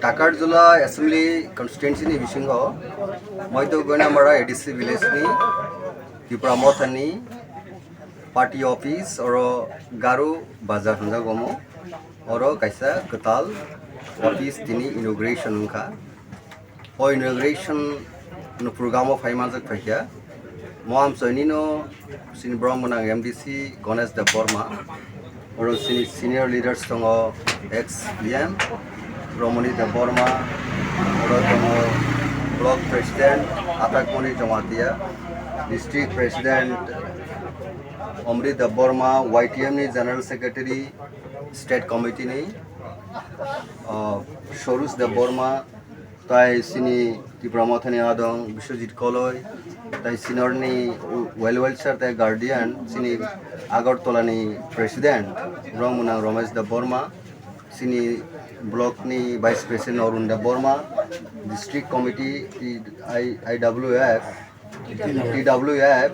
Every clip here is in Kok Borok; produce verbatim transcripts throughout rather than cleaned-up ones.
Takarjala Assembly Constituency ni bisingo Moido Goinamara A D C village ni Tipra Motha ni party office oro Garu Bazar hinjago mo. Oro kaisa kwtal office tini inauguration wngkha. O inauguration no program o phai manjak phaikha. Mo amchoini no sini borok mwnang M D C Ganesh Debbarma. Oro sini senior leaders tongo, ex E M Romani Debbarma, oro tongo block president Atakmoni Jamatia, district president Omrit Debbarma, Y T M ni general secretary, state committee ni, ah, Sorus Debbarma, tai sini Tipra Mothani adong Biswajit Koloi, tai senior ni well welfare tai guardian, sini Agartala ni president, borok mwnang Romesh Debbarma, sini block ni vice president Arun Debbarma, district committee, T I W F, T W F,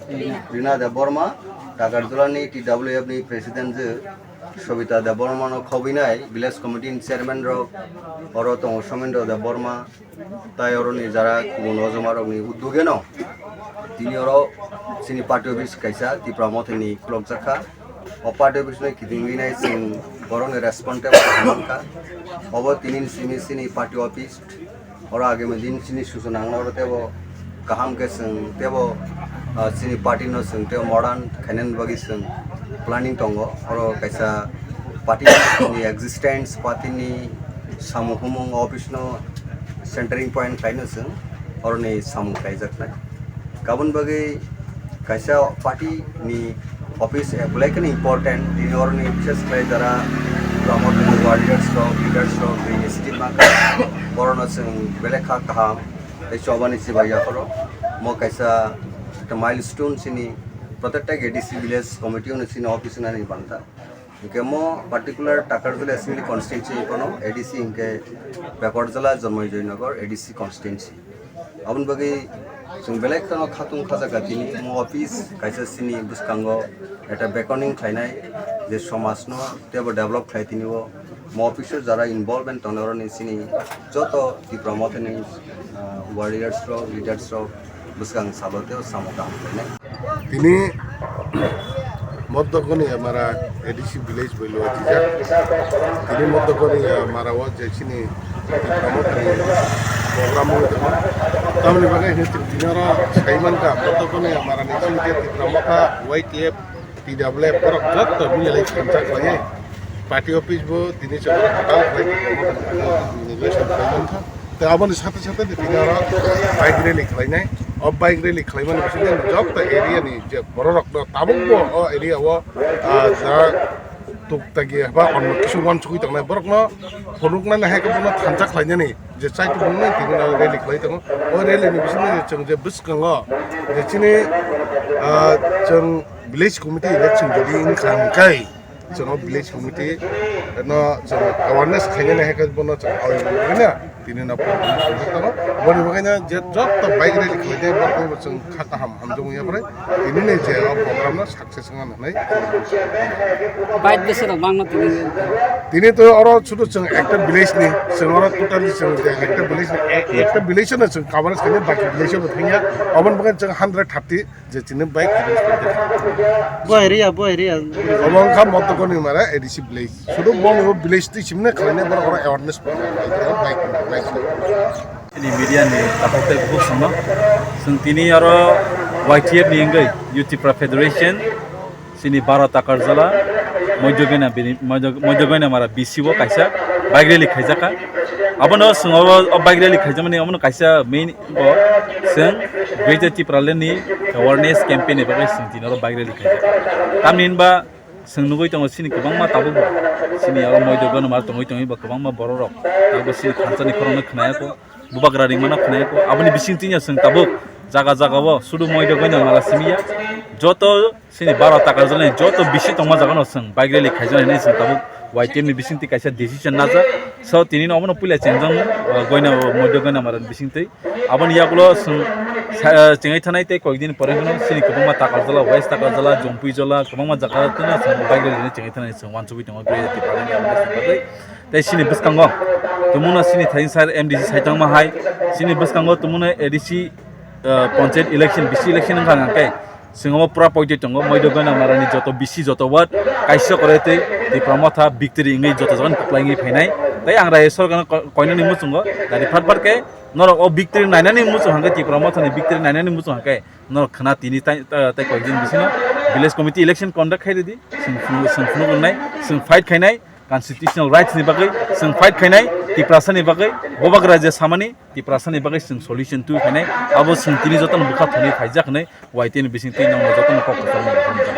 eh, Rina Debbarma, Takarjala ni T W F ni president je Sobita Debbarma no khobinai, village committee ni chairman rok, oro tongo Somendra Debbarma, tai oro ni jara kubun ojoma rok ni uddogeno tini oro sini party office kaisa Tipra Mothani khulokjakha. O party office no kitingwi nai chwng borok ni responsible mankha. Obo tini simi sini party office. Oro agami din chini suchona ang oro tebo kaham khe chwng tebo, ah, chini party no chwng tebo modern khainani bagwi chwng planning tongo. Oro kaisa party ni existence, party ni samung humung office no centering point khlaino chwng oroni samung khlaijaknai. Kabun bagwi kaisa party ni office belai kheno important, tini oroni bises khlai jara Tipra Mothani warriors rok, leaders rok, initiative mankha, borokno chwng belai kha kaham tei chobani chibai yapharo. Mo kaisa ekta milestone chini protected A D C village committee ono chini office nani banta. Hingke mo particular Takarjala Assembly Constituency kono A D C hingke Pakorjala Janmay Joynagar A D C constituency. Aboni bagwi chwng belai kheno khatung khajakha tini mo office kaisa chini bwskango eta bekoning khlainai je somajno tebo develop khlai tini o mo office o jara involvement tongnai oroni chini joto Tipra Mothani, ah, warriors rok, leaders rok bwskang salo tei samung kaham khlainai. Tini Moddogoni Mara A D C village bai lo tijak. Tini Moddogoni Mara o je chini Tipra Mothani program wngwi tongo. Tamoni bagwi hino tini oro sai mankha, Moddogoni Mara ni chini je Tipra Motha Y T F, T W F borok jotto milai thansa khlaiwi party office bo tini chwng oro kwtal khlai Tipra Mothani inauguration khlai mankha. Tei aboni sate sate tini oro bike rally khlainai. O bike rally khlaimani bisingtwi jotto area ni je bororokno tabukbo o area o, ah, ja tuktagi ba onno kisu uansugwi tongnai borokno phunuknani hai khe bono thansa khlainani je chaitu bumnai tini oro rally khlai tongo. O rally ni bisingtwi chwng je bwskango je chini, ah, chwng village committee election jodi wngkha hwnkhe, chwng o village committee no chwng awareness khainani hai khe bono chwng awai mano tini no program khaijak tongo. Boni bagwi no je jotto bike rally khlainai borokno bo chwng kha kaham hamjakmani yaphre tini ni je o program no success wngna nangnai. Bike bwswk rok bangma tini. Tini to oro sudu chwng ekta village ni, chwng oro totally chwng je ekta village ni, ek-, ekta village no chwng coverage khainai, baki village bo thangya. Aboni bagwi chwng hundred thirty je chini bike. Bo area, bo area. Obo wngkha Mottokoni Mara A D C village. Sudu bo village twi simne khlainai borok oro awareness program khlainai bike, bike. Chini media ni takhuk tei bukhuk songno chwng tini oro Y T F ni wngwi Youth Tipra Federation chini Baro Takarjala Moidogoina bini, Moido-, Moidogoina Mara B C o kaisa bike rally khaijakha. Abono chwng oro o bike rally khaijakmani omono kaisa main bo chwng Greater Tipraland ni awareness campaign ni bagwi chwng tini oro bike rally khaijakha. Tamni hinba chwng nugwi tongo chini kwbangma tabukbo chini oro Moidogoina Mara tongwi tongwi bo kwbangma bororok tabukbo chini thansa ni khorokno khwnaya kho. Bubagra ringmano khwnai kho. Aboni bising twiya chwng tabuk jaga jaga o sudu Moidogoina Mara simi ya. Joto chini Baro Takarjala ni joto bisi tongma jaga no chwng bike rally khaijak hinwi chwng tabuk Y T F ni bising twi kaisa decision najak. So tini no obono puila chengjak mu, uh, Goina, Moidogoina Mara ni bising twi. Aboni yagulo chwng sa-, uh, chengwi thanai tei koik din pore hino chini kwbangma Takarjala, West Takarjala, Jompuijala, kwbangma jaga tino chwng bike rally chengwi thanai chwng wansugwi tongo. Tei chini bwskango tumungno chini thaising sir M D C saitongma hai, chini bwskango tumungno A D C, uh, panchayat election, B C election wngkha hwnkhe, chwng omo pura poito tongo, moido gana marani joto B C, joto ward, kaisa kore tei Tipra Motha victory wngwi joto jagani kwplai wngwi phainai. Tei ang Rajya Sorkarno ko-, koinani muchungo, dari phat phat khe norok o victory nainani muchung hwnkhe, Tipra Mothani victory nainani muchung hwnkhe, norok khna tini tai, tai, tai koikdin bisino village committee election conduct khai ridi, chwng phunu-, chwng phunuk wngnai, chwng fight khainai, constitutional rights ni bagwi chwng fight khainai, Tiprasa ni bagwi, Bubagra je samani, Tiprasa ni bagwi chwng solution twi khainai, abo chwng tini jotono bwkha thani phaijak hinwi Y T N bising twi nokno jotono kok kwchangma hamjak.